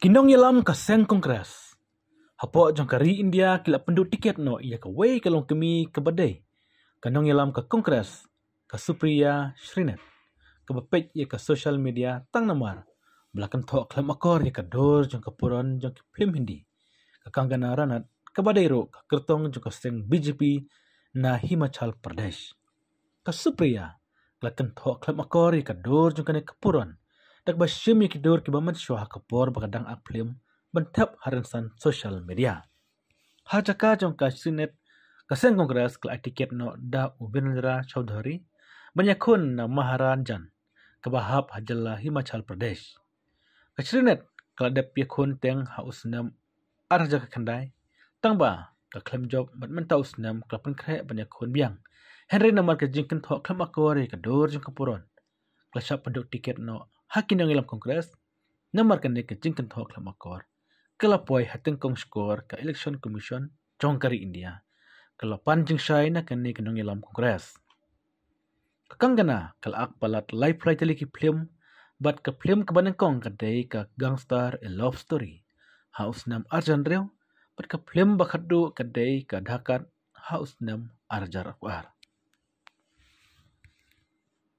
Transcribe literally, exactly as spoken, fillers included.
Ki nongïalam ka seng Congress hapoh jong ka ri India ki la pynduh tiket noh ïa kawei ka longkmie kaba dei ka nongïalam ka Congress, ka Supriya Shrineth, kaba peit ïa ka social media tang namar ba la kynthoh khlem akor ïa ka dur jong ka puron jong ki phlim Hindi, ka Kangana Ranaut, kaba dei ruh ka kyrtong jong ka seng B J P na Himachal Pradesh. Ka Supriya ka la kynthoh khlem akor ïa ka dur jong kane ka puron da kaba shim ïa ki dur kiba mynshuwa ha ka por ba ka dang act phlim ban thep ha rynsan social media. Ha jaka jong ka Shrineth, ka seng Congress ka la ai tiket noh da u Birendra Chaudhary ban ïakhun na Maharanjan, kaba hap ha jylla Himachal Pradesh. Ka Shrineth ka la dep ïakhun teng ha u snem ar hajar khyndai, tangba ka khlem jop bad mynta u snem ka la pynkhreh ban ïakhun biang. Hynrei namar ka jingkynthoh khlem akor ïa ka dur jong ka puron, ka la shah pynduh tiket noh ha ki nongïalam Congress. Namar kane ka jingkynthoh khlem akor, ka la poi ha tyngkong shkor ka Election Commission jong ka ri India, ka la pan jingshai na kane ka nongïalam Congress. Ka Kangana ka la act palat laiphew lai tylli ki phlim, bad ka phlim kaba nyngkong ka dei ka Gangstar, A Love Story ha u snem ar hajar hynriew, bad ka phlim ba khatduh ka dei ka Dhakaat ha u snem ar hajar arphew ar.